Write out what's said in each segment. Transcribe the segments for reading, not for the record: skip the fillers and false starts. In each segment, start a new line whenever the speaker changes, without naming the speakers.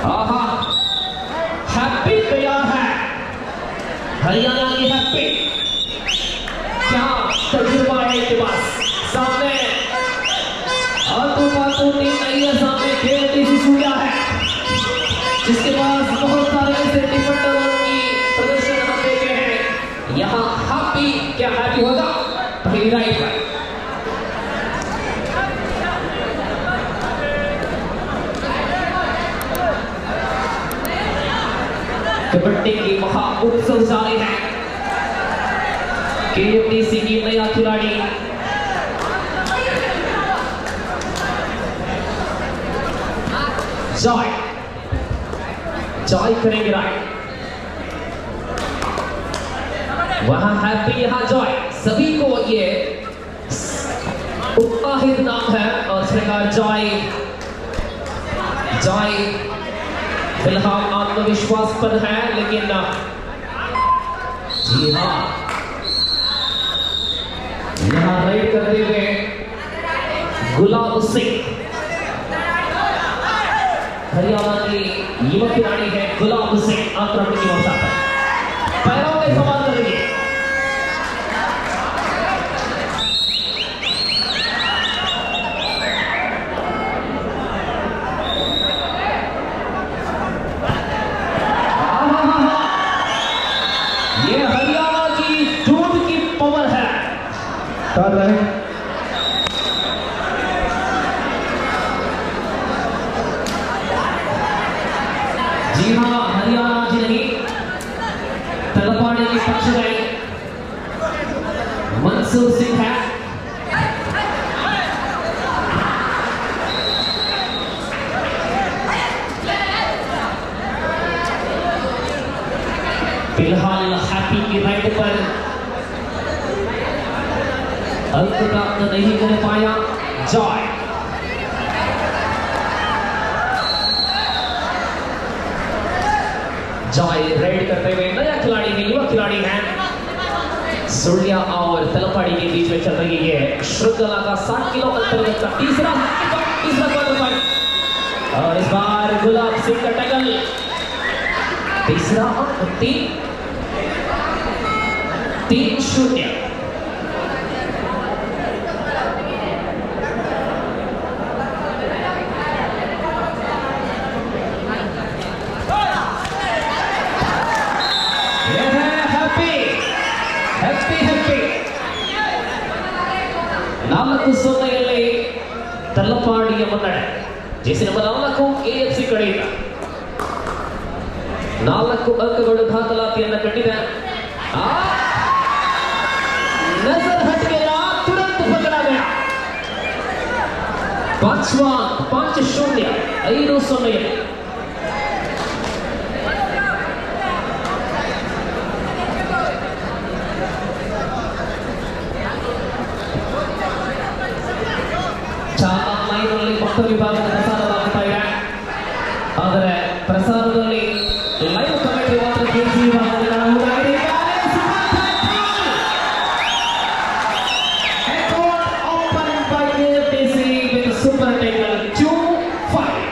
आहा, हैप्पी तैयार है हरियाणा की हैप्पी। क्या तजुर्बा है इनके पास। सामने आतू पातू टीम नहीं है, सामने केएफटीसी सूर्या है, जिसके पास बहुत सारे ऐसे डिफेंडरों की प्रदर्शन हम देखे हैं। यहाँ हैप्पी, क्या हैप्पी होगा पहली राइट पर। कबड्डी की महा उत्सव जारी है। केएफटीसी की नया खिलाड़ी जॉय, जॉय करेंगे राइट। वहां हैप्पी, यहां जॉय। सभी को ये उत्साहित नाम है और इस प्रकार जॉय, जॉय फिलहाल आत्मविश्वास पर है, लेकिन जी हाँ, यहां रेड करते हुए गुलाब सिंह, हरियाणा की युवा खिलाड़ी है गुलाब सिंह, आक्रमण की मोर्चा पर पैरों का इस्तेमाल करेंगे। आहाहाहा। ये हरियाणा की दूध की पावर है।
Third raid.
जी हाँ, हरियाणा जी नहीं, तलपाड़ी के पक्ष में मंसूर सिंह है। फिलहाल हैप्पी की राइड पर अंक प्राप्त नहीं कर पाया जॉय। जॉय रेड करते हुए नया खिलाड़ी है, युवा खिलाड़ी है। सुलिया और तलपाड़ी के बीच में चल रही है श्रृंखला का 60 किलो अंतर्गत का तीसरा तीसरा क्वार्टर फाइनल और इस बार गुलाब सिंह का टैकल, तीसरा अंक, 3-3-0। ये है हैप्पी, हैप्पी, हैप्पी। 4-0ಯಲ್ಲಿ ತಲಪಾಡಿಯ ಮುನ್ನಡೆ. ಜೆಸಿ ನಂಬರ್ 4 ಕೆಎಫ್ಸಿ ಕಡೆಯಿಂದ 4 ಅಂಕಗಳು ದಾಖಲಾತಿಯನ್ನ ಕಂಡಿದೆ. ಆ नजर हट गया, तुरंत पकड़ा गया। पांचवा, 5-0, 5-0. ಚಾನಲ್ 9ನಲ್ಲಿ ಭಕ್ತ ವಿಭಾಗದ ಪ್ರಸಾರವಾಗುತ್ತಾ ಇದೆ. ಆದರೆ ಪ್ರಸಾರದಲ್ಲಿ ಲೈವ್ ಕಮೆಂಟ್ರಿ ಮಾತ್ರ ಕೆಜಿ ವಿಭಾಗದಲ್ಲಿ ಕಾಣಬಹುದಾಗಿದೆ. Account open by KFTC with super tackle, 2-5.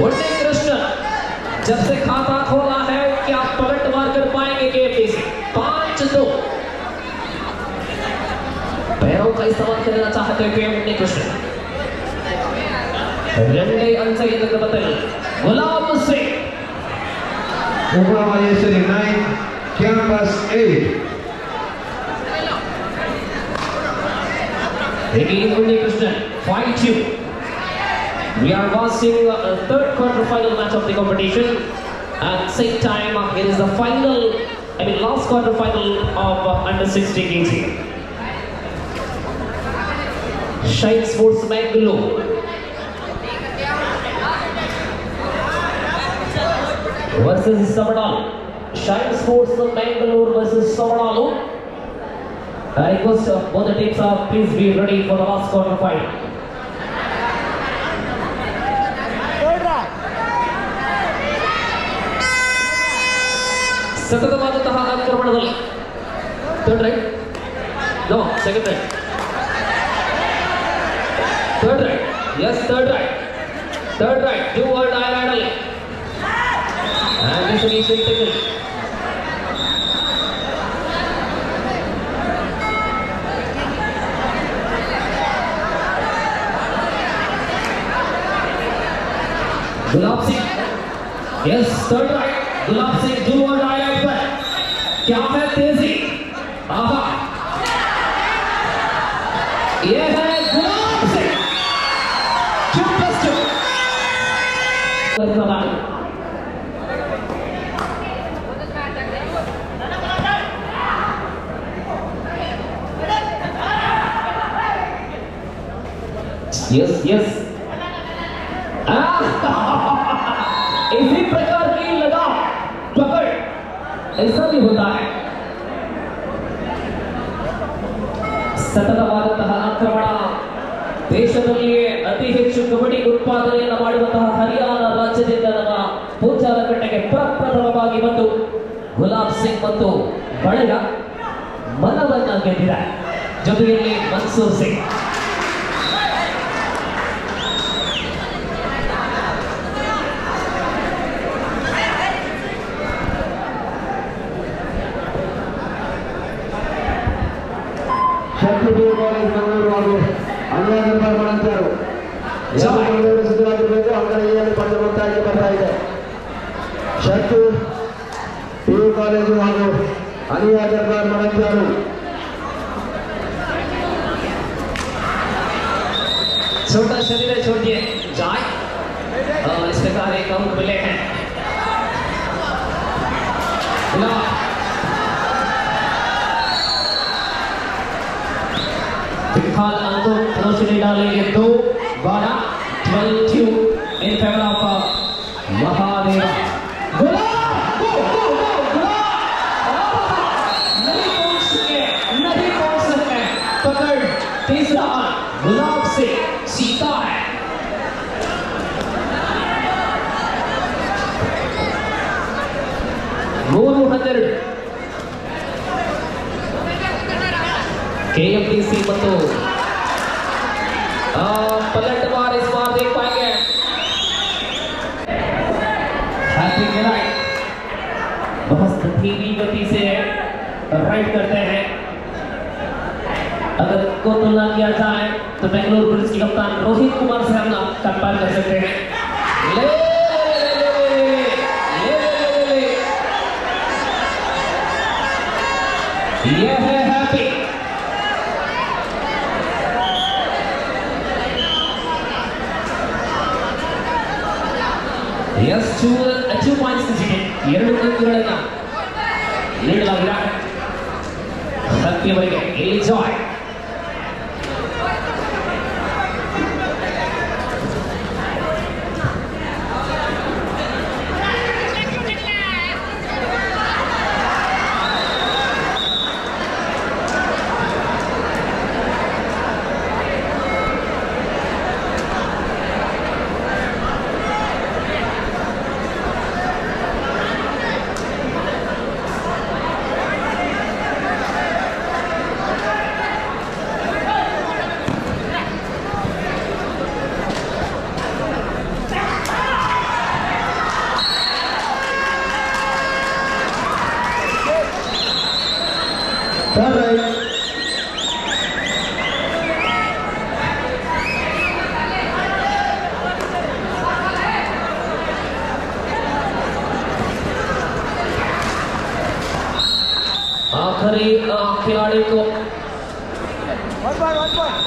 Unni Krishna जब से खाता खोला है, क्या पलटवार कर पाएंगे केएफटीसी? 5-2. पैरों का इस्तेमाल करना चाहते थे उन्नी कृष्ण। 2-5 എന്ന ക്രമത്തിൽ gulab Singh.
Uma Maheshwari 9, Campus 8.
Again, Unni Krishnan, 5-2. We are watching a third quarter final match of the competition. At the same time, it is the final, I mean last quarter final of under 60 kg. Shine Sports Mangalore versus Samadalu. Shine Sports Mangalore versus Samadalu. I request both the teams are please be ready for the last quarter final.
Third raid.
ಸತತವಾದಂತಹ ಆಕ್ರಮಣದಲ್ಲಿ third raid, no, second raid. Third raid, yes, third raid, third raid, do or die raid ಅಲ್ಲಿ. And this initial tackle. Gulab Singh, yes, third raid, Gulab Singh do or die raid पर। क्या है तेजी, आहा, ये है Gulab Singh, 2+2. Yes, yes, इसी प्रकार की लगा पकड़ ऐसा भी होता है। ಸತತವಾದಂತಹ ಆಕ್ರಮಣ, ದೇಶದಲ್ಲಿಯೇ ಅತಿ ಹೆಚ್ಚು ಕಬಡ್ಡಿ ಉತ್ಪಾದನೆಯನ್ನು ಮಾಡುವಂತಹ ಹರಿಯಾಣ ರಾಜ್ಯದಿಂದ ನಮ್ಮ ಪೂಜಾರಕಟ್ಟೆಗೆ ಪ್ರಪ್ರಥಮವಾಗಿ ಬಂದು ಗುಲಾಬ್ ಸಿಂಗ್ ಮತ್ತು ಬಳಗ ಮನವನ್ನ ಗೆದ್ದಿದೆ. ಜೊತೆಯಲ್ಲಿ ಮನ್ಸೂರ್ ಸಿಂಗ್.
ಶಕ್ತಿ ಪಿ ಕಾಲೇಜ್ ಮಂಗಳೂರು ಹಾಗೂ ಅನ್ಯಾಯ ಮಾಡಂತಾರು ಸಿದ್ಧರಾಗಿರಬೇಕು. ಅಂಗಡಿಯಲ್ಲಿ ಪಂದ್ಯ ಮುಕ್ತಾಯಕ್ಕೆ ಬರ್ತಾ ಇದೆ. ಶಕ್ತಿ ಪಿ ಕಾಲೇಜು ಹಾಗೂ ಅನಿಯಾ ದರ್ಬಾರ್ ಮಣಂಚಾರು.
छोटा शरीर है, छोड़ दिए जाए और इस प्रकार एक अंक मिले हैं। गुलाब, फिलहाल अंकों रोशनी डालेंगे 2 12, 12-2 in favour of Mahadeva. Gulab, go go go Gulab, नहीं पहुंच सके, नहीं पहुंच सके, पकड़ तीसरा अंक गुलाब से सीता है। 3-12. ಕೆಎಂಟಿಸಿ ಮತ್ತು पलटवार इस बार देख पाएंगे। हैप्पी खिलाड़ी बहुत धीमी गति से राइड करते हैं। अगर इनको तुलना किया जाए तो बेंगलुरु पुलिस के कप्तान रोहित कुमार से हम कंपेयर कर सकते हैं। ले ले ले ले ले ले ले, ये है हैप्पी। ಎಸ್, 2 ಪಾಯಿಂಟ್ಸ್ 2 ಅಂಕಗಳನ್ನ ನೀಡಲಾಗಿದೆ ಹ್ಯಾಪಿಯವರಿಗೆ. ಇಲ್ಲಿ ಜಾಯ್.
Third raid.
आखिरी खिलाड़ी को
1 point, 1 point.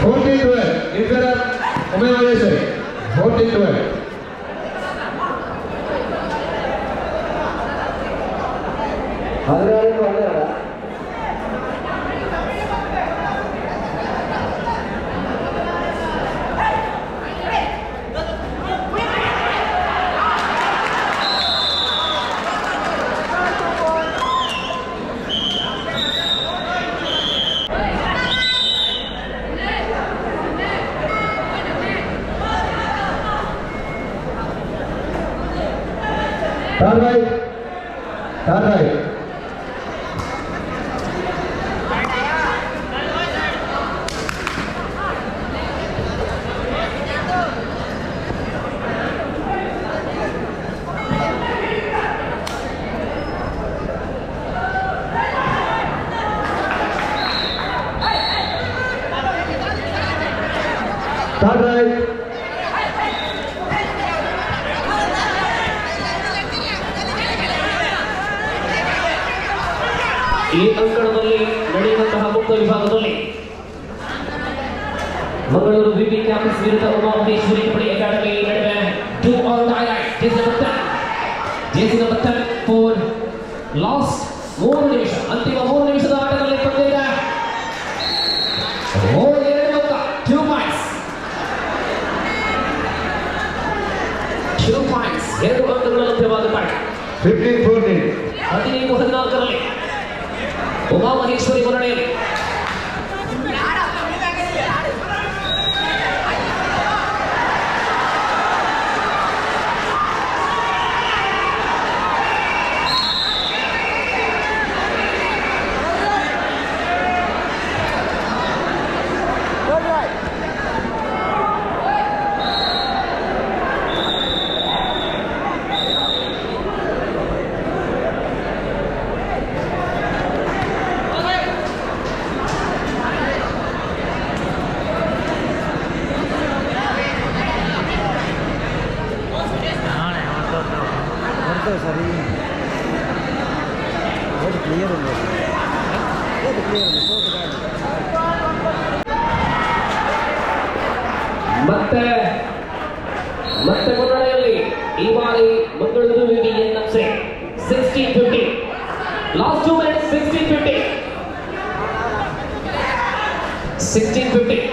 14-12 in favour Ume Maheshwari. 14-12. 14-12. Third raid. Third raid. Third raid.
ಈ ಅಂಕಣದಲ್ಲಿ ನಡೆಯುವಂತಹ ಮುಕ್ತ ವಿಭಾಗದಲ್ಲಿ ಮಂಗಳೂರು ವಿವಿ ಕ್ಯಾಂಪಸ್ ವಿರುದ್ಧ ಉಮಾ ಮಹೇಶ್ವರಿ ಕಬಡ್ಡಿ ಅಕಾಡೆಮಿ ನಡುವೆ do or die raid. Jersey number 10, jersey number 10 for last 3 ನಿಮಿಷ, ಅಂತಿಮ 3 ನಿಮಿಷದ ಆಟದಲ್ಲಿ ಪಂದ್ಯ ಇದೆ. ಓ, 2 ಅಂಕ, 2 ಪಾಯಿಂಟ್ಸ್, 2 ಪಾಯಿಂಟ್ಸ್, 2 ಅಂಕಗಳ ಲಭ್ಯವಾದ ಪಾಯಿಂಟ್.
15-14.
15-14ರಲ್ಲಿ ಉಮಾ ಮಹೇಶ್ವರಿ ಮುನ್ನಡೆಯಲ್ಲಿ.
Third raid. ಸರಿ, ಕ್ಲಿಯರ್ ಉಂಟು, ಕ್ಲಿಯರ್ ಉಂಟು.
ಮತ್ತೆ ಮತ್ತೆ ಮುನ್ನಡೆಯಲ್ಲಿ ಈ ಬಾರಿ ಮಂಗಳೂರು ವಿವಿ NMC. 16-15, last 2 minutes. 16-15, 16-15.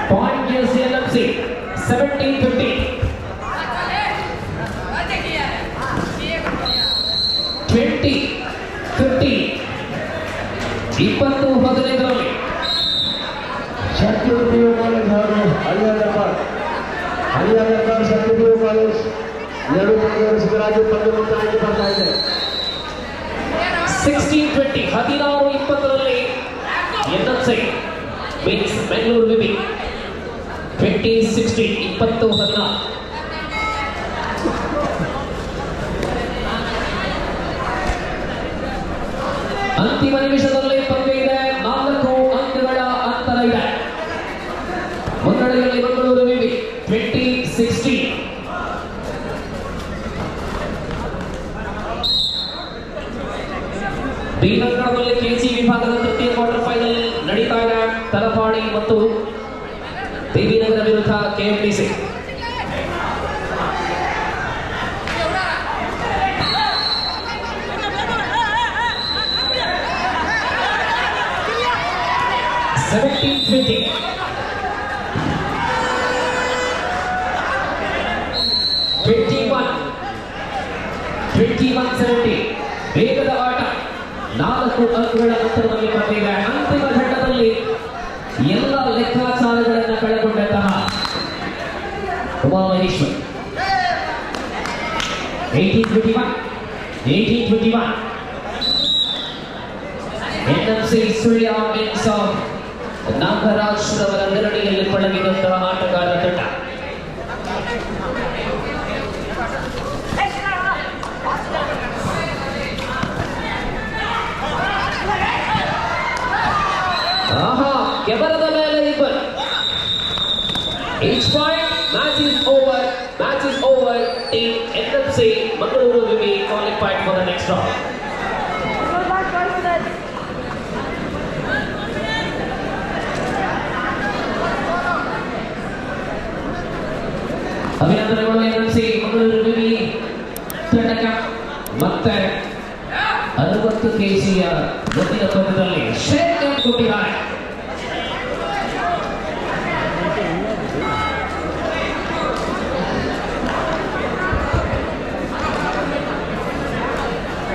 Point gives NMC. 17-15, 20-15, 20-15ರಲ್ಲಿ.
Shakti PU college ಹಾಗೂ ಅಳಿಯ ದರ್ಬಾರ್, ಅಳಿಯ ದರ್ಬಾರ್ ಶಕ್ತಿ ಪಿಯು ಕಾಲೇಜ್ ಎರಡು ತಂಡಗಳು ಸಿದ್ಧರಾಗಿ ಪಂದ್ಯ ಮುಕ್ತಾಯಕ್ಕೆ ಬರ್ತಾ ಇದೆ.
16-20, 16-20ರಲ್ಲಿ ಎನ್ಎಂಸಿ ಮೀನ್ಸ್ ಬೆಂಗಳೂರು ವಿವಿ. 20-16, 20-16. ಅಂತಿಮ ನಿಮಿಷದಲ್ಲಿ ಪಂದ್ಯ ಇದೆ. 4 ಅಂಕಗಳ ಅಂತರ ಇದೆ. ಮುನ್ನಡೆಯಲ್ಲಿ ಮಂಗಳೂರು ವಿವಿ, 20-16. ಬಿ ಅಂಕಣದಲ್ಲಿ ಕೆಜಿ ವಿಭಾಗದ ತೃತೀಯ ಕ್ವಾರ್ಟರ್ ಫೈನಲ್ ನಡೀತಾ ಇದೆ. ತಲಪಾಡಿ ಮತ್ತು ದೇವಿನಗರ ವಿರುದ್ಧ ಕೆಎಂಡಿಸಿ. 17-20, 21, 21-17. ವೇಗದ ಆಟ. 4 ಅಂಕಗಳ ಅಂತರದಲ್ಲಿ ಬಂದಿದೆ. ಅಂತಿಮ ಘಟ್ಟದಲ್ಲಿ ಎಲ್ಲ ಲೆಕ್ಕಾಚಾರಗಳನ್ನು ಕಳೆಗೊಂಡಂತಹ ಉಮಾ ಮಹೇಶ್ವರ್. 18-21, 18-21. ಎನ್ಎಂಸಿ ಸುಳ್ಯ ಮೀನ್ಸ್ ನಾಗರಾಜ್ ರವರ ನೆರಳಿಯಲ್ಲಿ ಪಳಗಿದಂತಹ ಆಟಗಾರರ ತಂಡ. ಆಹಾ, ಕೆಬರದ ಮೇಲೆ ಇಬ್ಬರು. Each point. Match is over, match is over. Team NMC Mangaluru ವಿವಿ qualified for the next round.
Last 5 minutes.
ಅಭಿನಂದನೆಗಳು ಎನ್ಎಂಸಿ ಮಂಗಳೂರು ವಿವಿ ತಂಡಕ್ಕೆ. ಮತ್ತೆ 60 ಕೆಜಿಯ ಮುಂದಿನ ಪಂದ್ಯದಲ್ಲಿ ಶೇಕ್ ಕೊಟ್ಟಿದ್ದಾರೆ.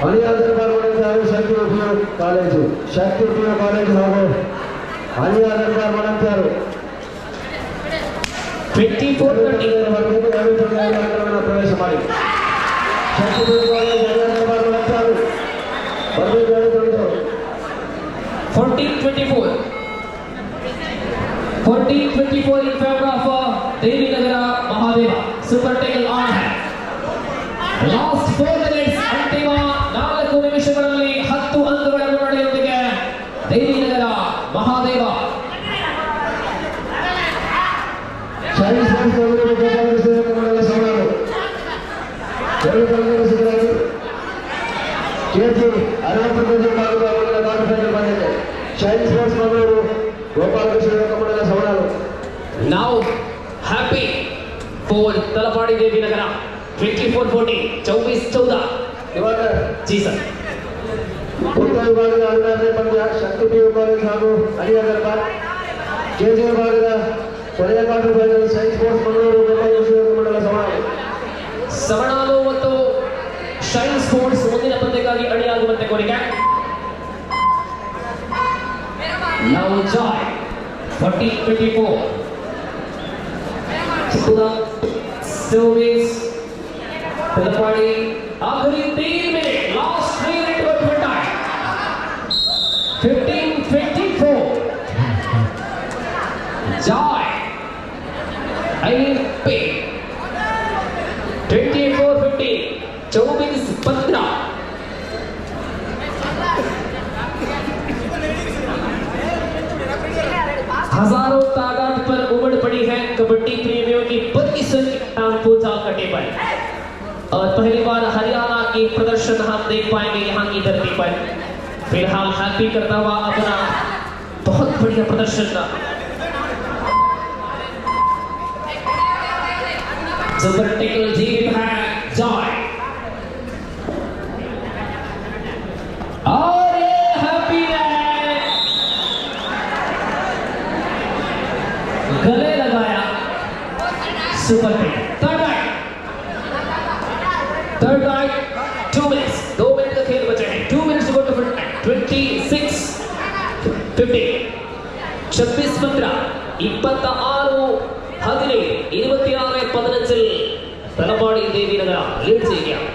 ಅಳಿಯ ದರ್ಬಾರ್. Manantyalu Shakti PU college. Shakti PU college ಹಾಗೂ ಅಲಿಯಾ ದರ್ಬಾರ್ ಮಣಂತ್ಯಾರು.
24-13.
ಬರಬೇಕು, ಎರಡು ತಂಡಗಳು ಅಂಕಣವನ್ನು ಪ್ರವೇಶ ಮಾಡಿ. ಶಕ್ತಿ ಪಿಯು ಕಾಲೇಜ್, ಅಲಿಯಾ ದರ್ಬಾರ್ ಮಣಂತ್ಯಾರು ಬರಬೇಕು, ಎರಡು ತಂಡಗಳು.
14-24. 14-24 in favor of Devinagara Mahadeva. Super tackle on hand. Last 4 minutes. ಅಂತಿಮ 4 ನಿಮಿಷಗಳಲ್ಲಿ 10 ಅಂಕಗಳ ಮುನ್ನಡೆಯೊಂದಿಗೆ ದೇವಿನಗರ ಮಹಾದೇವ.
ಶೈನ್ ಸ್ಪೋರ್ಟ್ಸ್ ಮಂಗಳೂರು, ಗೋಪಾಲಕೃಷ್ಣ ಮಂಡಲ ಸವಣಾಲು. ಎರಡು ತಂಡಗಳು ಸಿದ್ಧರಾಗಿ. ಕೆಜಿ 60 ಕೆಜಿ ವಿಭಾಗದ ಮೊದಲ ಕ್ವಾರ್ಟರ್ ಫೈನಲ್ ಬಂದಿದೆ. ಶೈನ್ ಸ್ಪೋರ್ಟ್ಸ್ ಮಂಗಳೂರು, ಗೋಪಾಲಕೃಷ್ಣ ಮಂಡಲ ಸವಣಾಲು.
Now happy for Talapady Devinagara. 24-14. 24-14.
ಇವಾಗ
जी सर.
ಉತ್ತರ ವಿಭಾಗದ 16ನೇ ಪಂದ್ಯ, ಶಕ್ತಿ ಪಿಯು ಕಾಲೇಜ್ ಹಾಗೂ ಅಲಿಯಾ ದರ್ಬಾರ್. ಕೆಜಿ ವಿಭಾಗದ ಕೊನೆಯ quarter final, shine sports Mangaluru, Gopalakrishna ಮಂಡಲ ಸವಣಾಲು.
ಸವಣಾಲು ಮತ್ತು ಶೈನ್ ಸ್ಪೋರ್ಟ್ಸ್ ಮುಂದಿನ ಪಂದ್ಯಕ್ಕಾಗಿ ಅಣಿಯಾಗುವಂತೆ ಕೋರಿಕೆ. Now Joy, 14-24. 24. Talapady. आखिरी 3 minute, last 3 minute of time. 15-24. Joy, I mean P, 24-15. 24-15. हजारों तादाद पर उमड़ पड़ी है कबड्डी प्रेमियों की बड़ी संख्या पूजा कटे पर और पहली बार हरियाणा की प्रदर्शन हम देख पाएंगे यहाँ की धरती पर। फिलहाल हैप्पी करता हुआ अपना बहुत बढ़िया प्रदर्शन। सुपर टेकल जीवित है जॉय और ये हैप्पी ने गले लगाया। Super tackle. Third raid, third raid, 2 minutes. 2 minute का खेल बचे हैं। 2 minutes go to 26-15. 26-15. 26-15. 26-15-ൽ തലപ്പാടി ദേവിനഗര ലീഡ് ചെയ്യുകയാണ്.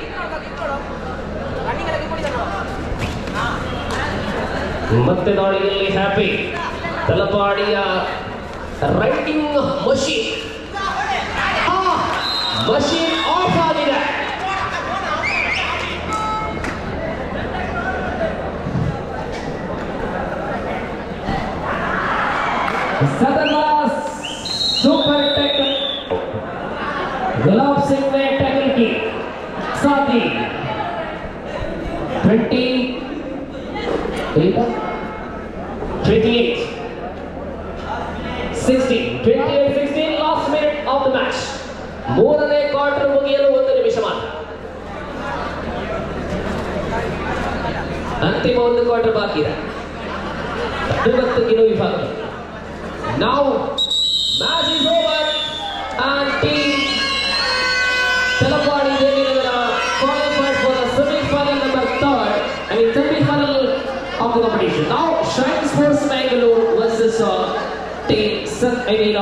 ಮತ್ತೆ ದಾಳಿಯಲ್ಲಿ ಹ್ಯಾಪಿ. ತಲಪಾಡಿಯ ರೈಡಿಂಗ್ ಮಷೀನ್, ಮಷೀನ್ ಆಫ್ ಆಗಿದೆ. सदना सुपर टैकल। गुलाब सिंह ने टैकल की। साथ ही 28, 16, 28-16. Last minute of the match. ಮೂರನೇ ಕ್ವಾರ್ಟರ್ ಮುಗಿಯಲು ಒಂದು ನಿಮಿಷ ಮಾತ್ರ. ಅಂತಿಮ ಒಂದು ಕ್ವಾರ್ಟರ್ ಬಾಕಿ ಇದೆ. 60 ಕಿಲೋ ವಿಭಾಗ. Now match is over and team Talapady Devinagara qualified for the semi-final number third, I mean semi-final of the competition. Now Shine Sports Bangalore versus team Sun, I mean